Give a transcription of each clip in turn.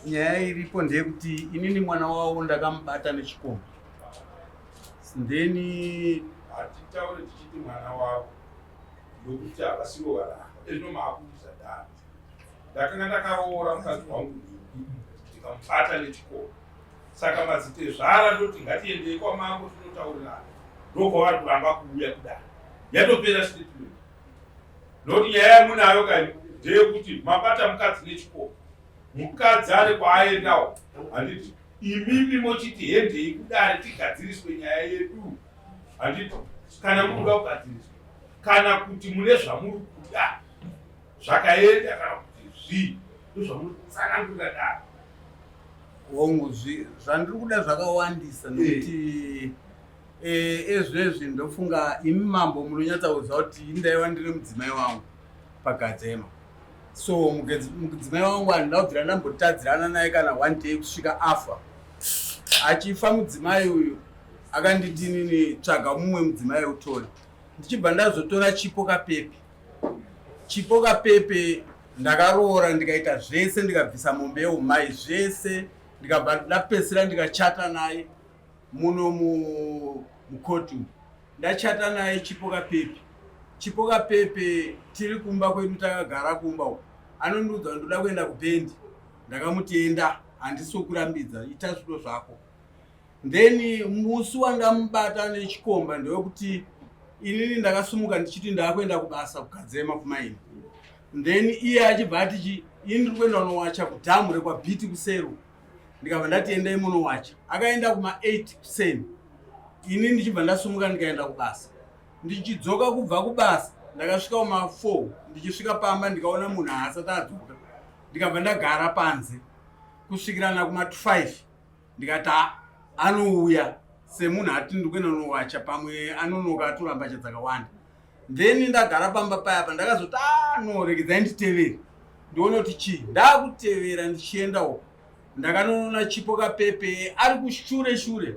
Nyaya iripo ndeyekuti inini mwana wavo ndakamubata nechikomba, then Hatitaure tichiti mwana wavo nokuti havasivo varamba. Ezvino maakuuza dare, ndakanga ndakaroora mukadzi wangu nhingi, ndikamubata nechikomba. Saka madzitezvara ndoti ngatiendei kwamambo tinotaurirana. Ndokwavari kuramba kuuya kudare. Yatopera statement, nokuti nyaya yamunayo kai ndeyekuti mabata mukadzi nechikomba, mukadzi ari kwaaendawo, handiti? Imimi mochiti hendei kudare tigadziriswe nyaya yedu, handiti? Kana muri kuda kugadziriswa, kana kuti mune zvamuri kuda zvakaenda, kana kuti zvii, ndozvamuri kutsanangurira dare. Hongu, zvandiri kuda zvakawandisa, nokuti ezvezvi ndofunga imi mambo munonyatsa kuziva kuti ndaiva ndiri mudzimai wangu paGadzema. So mudzimai wangu handina kubvira ndambotadzirana naye kana one day kusvika afa. Achifa mudzimai uyu, akanditi inini, "Tsvaga mumwe mudzimai utore." Ndichibva ndazotora Chipo Kapepe. Chipo Kapepe ndakaroora, ndikaita zvese, ndikabvisa mombe yeumai, zvese, ndikabva ndapedzisira ndikachata naye muno mukoti umu. Ndachata naye Chipo Kapepe, Chipo Kapepe tiri kumba kwedu, takagara kumba uku, anondiudza, "Ndoda kuenda kubhendi." Ndakamuti, "Enda, handisi kurambidza, ita zvido zvako." Then musi wandamubata nechikomba ndewekuti inini ndakasumuka ndichiti ndaakuenda kubasa kuGadzema kumaini. Then iye achibva ati chi, "Ini ndiri kuenda kunowacha kudhamu rekwaBhiti kuseru." Ndikabva ndati, "Endai munowacha." Akaenda kuma8 kuseni, ini ndichibva ndasumuka ndikaenda kubasa. Ndichidzoka kubva kubasa ndakasvika kuma4. Ndichisvika pamba ndikaona munhu haasati adzoka. Ndikabva ndagara panze kusvikirana kuma5. Ndikati, "Ah, anouya semunhu ati ndikuenda nowacha, pamwe anonoka atora mbatya dzakawanda." Then ndagara pamba paya pa ndakazoti, "Ah, no, regedzai nditevere ndione kuti chii." Ndakutevera ndichienda uko, ndakanoona Chipo Kapepe ari kushure shure.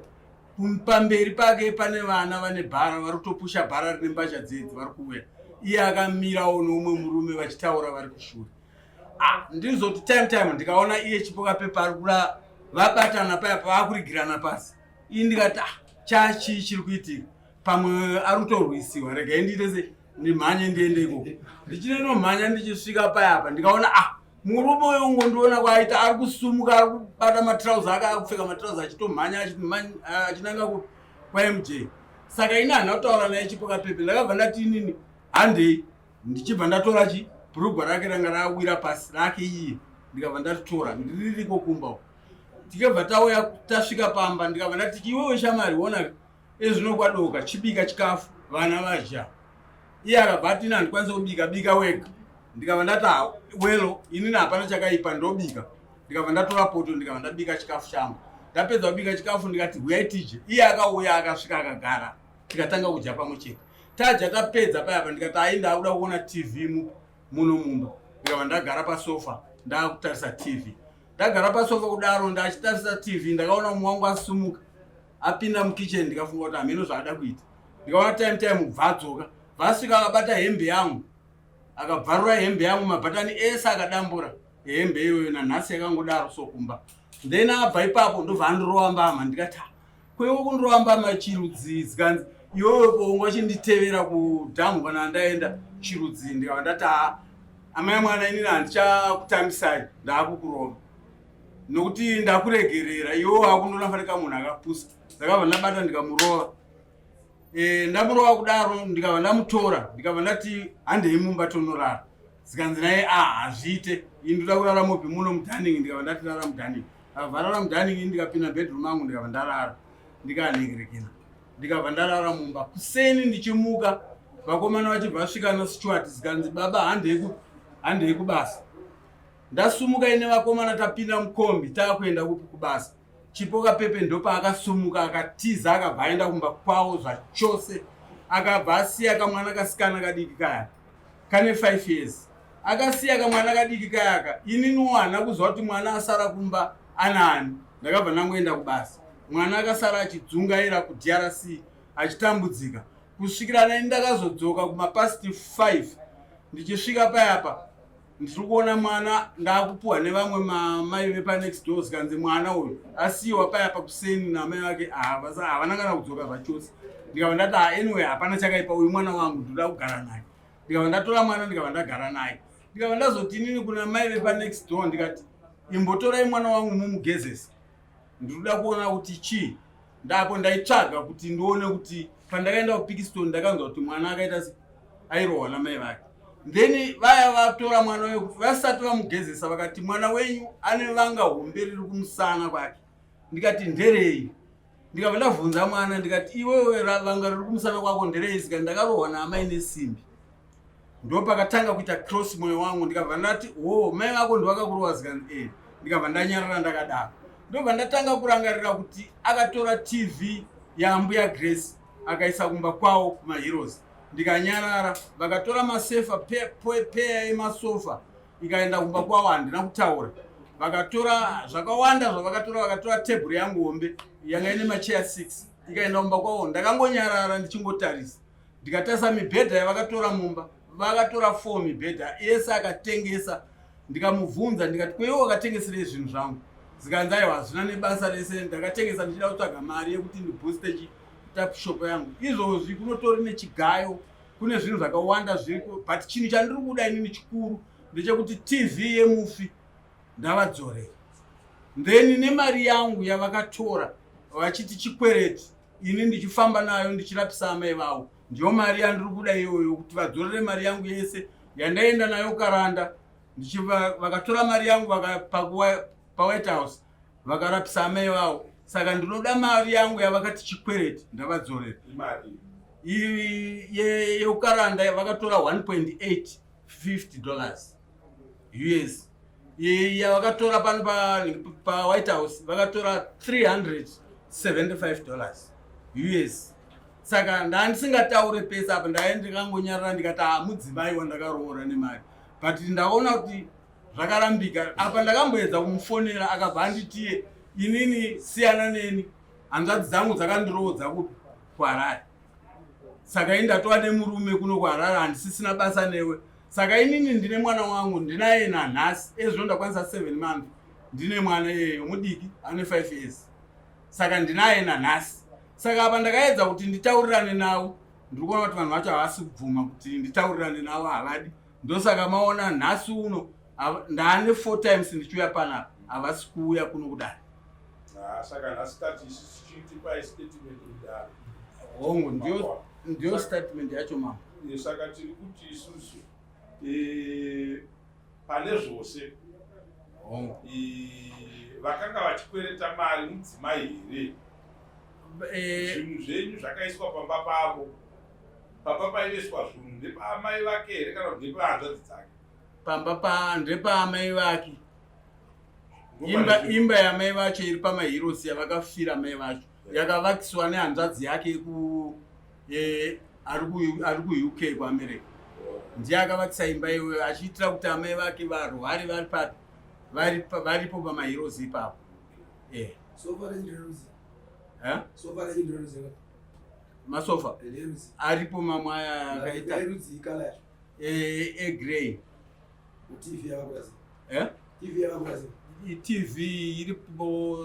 Pamberi pake pane vana vane bhara, vari kutopusha bhara rine mbatya dzedzi, vari kuuya. Iye akamirawo neumwe murume vachitaura vari kushure. Ah, ndizoti time time ndikaona iye Chipo Kapepe ari kuda vabatana paya pavakurigirana pasi. Ii, ndikati, "Ah, chachii chiri kuitika? Pamwe ari kutorwisiwa, regai ndiite se ndimhanye ndiende ikoko." Ndichinenomhanya, ndichisvika payapa ndikaona, ah, murume uyo ungondiona kwaaita, ari kusumuka, ari kubata matrauza ake, akupfeka matrauza, achitomhanya achinanga kwaMJ. Saka ini handina kutaura naye Chipo Kapepe. Ndakabva ndati, "Inini handei." Ndichibva ndatora chi bhurugwa rake ranga rawira pasi rake iye, ndikabva ndaritora, ndiririko kumba uko. Tikabva tauya, tasvika pamba, ndikabva ndati, "Iwewe shamari, ona ezvino kwadoka, chibika chikafu vana vadya." Iye akabva ati, "Handikwanisi kubika, bika wega." Ndikabva ndati, "Ah, well, inini hapana chakaipa, ndobika." Ndikabva ndatora poto, ndikabva ndabika chikafu changu. Ndapedza kubika chikafu, ndikati, "Huyai tidye." Iye akauya, akasvika, akagara, tikatanga kudya pamwe chete. Tadya, tapedza payapa, ndikati, "Ai, ndakuda kuona TV muno mumba." Ndikabva ndagara pasofa, ndakutarisa TV. Ndagara pasofa kudaro ndachitarisa TV, ndakaona mumwe wangu asumuka apinda mukitchen. Ndikafunga kuti hameno zvaada kuita. Ndikaona time time kubva adzoka, vasvika akabata hembe yangu, akabvarura hembe yangu, mabhatani ese akadambura hembe iyoyo. Nanhasi yakangodaro sokumba. Then abva ipapo ndobva andorova mbama. Ndikati, "Ah, kwewe kundorova mbama chirudzi?" Zikanzi, "Iwewe konga uchinditevera kudhamu kana ndaenda chirudzi?" Ndikabva ndati, "Haa, amai mwana, inini handichakutambisai, ndaakukurova nokuti ndakuregerera, iwe wakundoona fanika munhu akapusa." Ndakabva ndabata ndikamurova. Ndamurova kudaro, ndikabva ndamutora, ndikabva ndati, "Handei mumba tonorara." Zikanzi naye, "A, hazviite, ini ndoda kurara mobi muno mudining." Ndikabva ndati, "Rara mudining." Akabva rara mudining, ini ndikapinda bedroom mangu, ndikabva ndarara, ndikanhengerekena, ndikabva ndarara mumba. Kuseni ndichimuka, vakomana vachibva vasvika naStuart. Zikanzi, "Baba, handei kubasa." Ndasumuka ine vakomana, tapinda mukombi, taakuenda kupi? Kubasa. Chipo Kapepe ndopaakasumuka akatiza, akabva aenda kumba kwavo zvachose. Akabva asiya kamwana kasikana kadiki kaya kane 5 years. Akasiya kamwana kadiki kayaka. Ininiwo hana kuziva kuti mwana asara kumba anaani. Ndakabva ndangoenda kubasa. Mwana akasara achidzungaira kuDRC, achitambudzika kusvikira nai ndakazodzoka kumapast 5. Ndichisvika payapa Ndiri kuona mwana ndakupuwa nevamwe mamai vepanext door, zikanzi mwana uyu asiyiwa paya pakuseni namai vake, havana kana kudzoka zvachose. Ndikabva ndati, "Ah, anyway, hapana chakaipa, uyu mwana wangu, ndoda kugara naye." Ndikabva ndatora mwana, ndikabva ndagara naye. Ndikabva ndazoti inini kuna mai vepanext door, ndikati, "Imbotorai mwana wangu mumugezese, ndinoda kuona kuti chii." Ndapo ndaitsvaga kuti ndione kuti pandakaenda kuPikiston ndakanzwa kuti mwana akaita se airohwa namai vake. Then vaya vatora mwana uyu, vasati vamugezesa, vakati, "Mwana wenyu ane vanga hombe riri kumusana kwake." Ndikati, "Nderei?" Ndikabva ndabvunza mwana, ndikati, "Iwewe, vanga riri kumusana kwako nderei?" Zika, "Ndakarohwa naamai nesimbi." Ndo pakatanga kuita cross mwoyo wangu. Ndikabva ndati, "Ho, mai vako ndovakakurohwa?" Zikanzi, "E." Ndikabva ndanyarara ndakadaro. Ndobva ndatanga kurangarira kuti akatora TV yaambuya Grace akaisa kumba kwawo kumaheroes. Ndikanyarara. Vakatora masefa, peya yemasofa, ikaenda kumba kwavo. Handina kutaura. Vakatora zvakawanda zvavakatora. Vakatora tebhuru yangu hombe yanga ine macheya 6, ikaenda kumba kwavo. Ndakangonyarara ndichingotarisa. Ndikatarisa mibhedha yavakatora mumba. Vakatora 4 mibhedha yese, akatengesa. Ndikamubvunza, ndikati, "Kweiwe wakatengeserei zvinhu zvangu?" Zikanzi, "Aiwa, hazvina nebasa rese, ndakatengesa ndichida kutsvaga mari yekuti ndibooste tuck shop yangu." Izvozvi kunotori nechigayo, kune zvinhu zvakawanda zviriko, but chinhu chandiri kuda inini chikuru ndechekuti TV yemufi ndavadzorera, then nemari yangu yavakatora vachiti chikwereti, ini ndichifamba nayo ndichirapisa amai vavo. Ndiyo mari yandiri kuda iyoyo, kuti vadzorere mari yangu yese yandaenda nayo Karanda. Vakatora mari yangu paWhite House, vakarapisa amai vavo. Saka ndinoda mari yangu yavakati chikwereti ndavadzorera. Imari? Yeukaranda vakatora $1.850 US. Yavakatora pano paWhite House vakatora $375 US. Saka ndandisingataure pese apa, ndai ndikangonyarara, ndikati, "Ah, mudzimai wandakaroora nemari." But ndaona kuti zvakarambika. Apa ndakamboedza kumufonera, akabva anditiye, "Inini siyana neni, hanzvadzi dzangu dzakandiroodza kupi? KuHarare. Saka ini ndatova nemurume kuno kuHarare, handisisina basa newe." Saka inini ndine mwana wangu, ndinaye nanhasi. Ezvino ndakwanisa 7 month ndine mwana iyeyo mudiki, ane 5 years. Saka ndinaye nanhasi. Saka apa ndakaedza kuti nditaurirane navo, ndiri kuona kuti vanhu vacho havasi kubvuma kuti nditaurirane navo, havadi. Ndosaka maona nhasi uno ndaane four times ndichiuya panapa, havasi kuuya kuno kudare. Ah, saka nhasi tati isusu chiitipai statement mudare. Hongu, ndiyo statement yacho, mama. Saka tiri kuti isusu pane zvose, vakanga vachikwereta mari mudzimai here? Zvinhu zvenyu zvakaiswa pamba pavo, pamba paiiswa zvinhu ndepaamai vake here kana kuti ndepahanzvadzi dzake? Pamba pa ndepaamai vake. Imba yamai vacho iri pamahirosi, yavakafira mai vacho, yakavakiswa nehanzvadzi yake ari kuUK, kuAmerica. Ndiye akavakisa imba iyoyo achiitira kuti amai vake varware vari papi, varipo pamahirosi ipapo. Sofa renyu? Eh? Sofa renyu nderudzi? Masofa? Nderudzi? Aripo mamwe aya akaita Erudzi, colour yacho? Egrey. TV yakakura sei? Eh? TV yakakura sei? TV iripo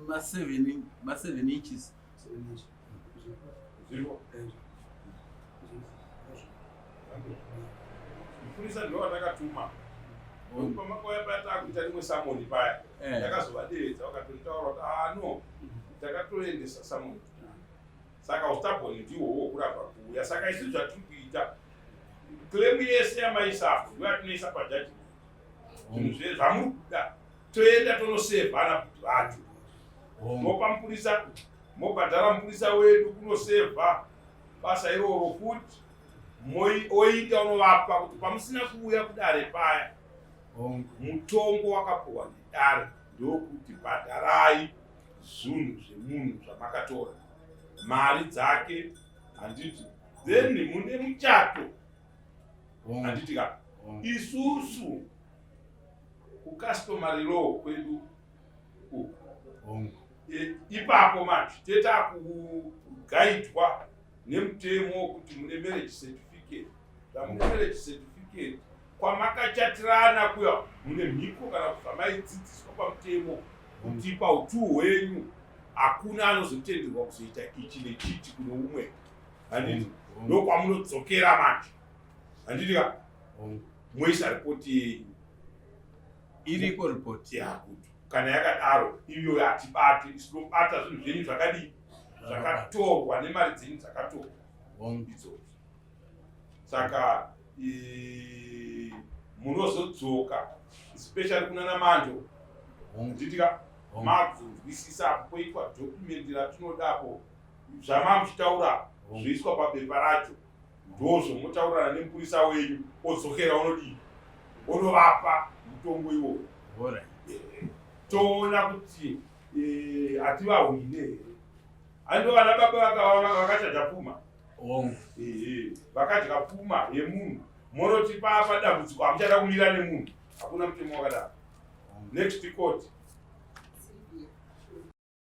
ma7 inches. 7 inch. Zviripo. Eh. Mupurisa ndo watakatuma pamakauya paya, taakuita rimwe summon paya. Ndakazovadevedza, vakatonitaura kuti, "Ah, no, takatoendesa summon." Saka ustabhoni ndihwo hwokuramba kuuya. Saka isu zvatiri kuita, claim yese yamaisapo ndo yatinoisa pajudgment. Zvinhu zvamuri kuda, toenda tonosevhana kuti vacho mopa mupurisa, mobhadhara mupurisa wedu kunosevha basa iroro, futi oita unovapa kuti pamusina kuuya kudare paya, mutongo wakapuhwa nedare ndokuti bhadharai zvinhu zvemunhu zvamakatora, mari dzake, handiti? Then mune muchato, handiti ka? Isusu kucustomary law kwedu uku, ipapo manje tetakugaidwa nemutemo wekuti mune marriage certificate. Zvamune marriage certificate. Kwamakachatirana kuya mune mhiko kana kuti zvamaidzidziswa pamutemo kuti pautuu hwenyu hakuna anozotenderwa kuzoita ichi nechichi kune umwe, handiti? Ndokwamunodzokera manje, handiti ka? Moisa ripoti yenyu. Iriko ripoti. Yakuti kana yakadaro iyoyo hatibate, tinobata zvinhu zvenyu zvakadii, zvakatorwa nemari dzenyu dzakatorwa idzodzo. Saka munozodzoka, especially kunana Mando, nditika makunzwisisa apo poitwa document ratinodapo, zvamamuchitaura zvoiswa pabepa racho, ndozvomotaurirana nemupurisa wenyu, odzokera unodii, onovapa mutongo iwoyo. Toona kuti hativahwine here. Hando vana baba vakachaja pfuma, vakadya pfuma yemunhu, monoti papa dambudziko, hamuchada kumira nemunhu. Hakuna mutemo wakadaro. Next court.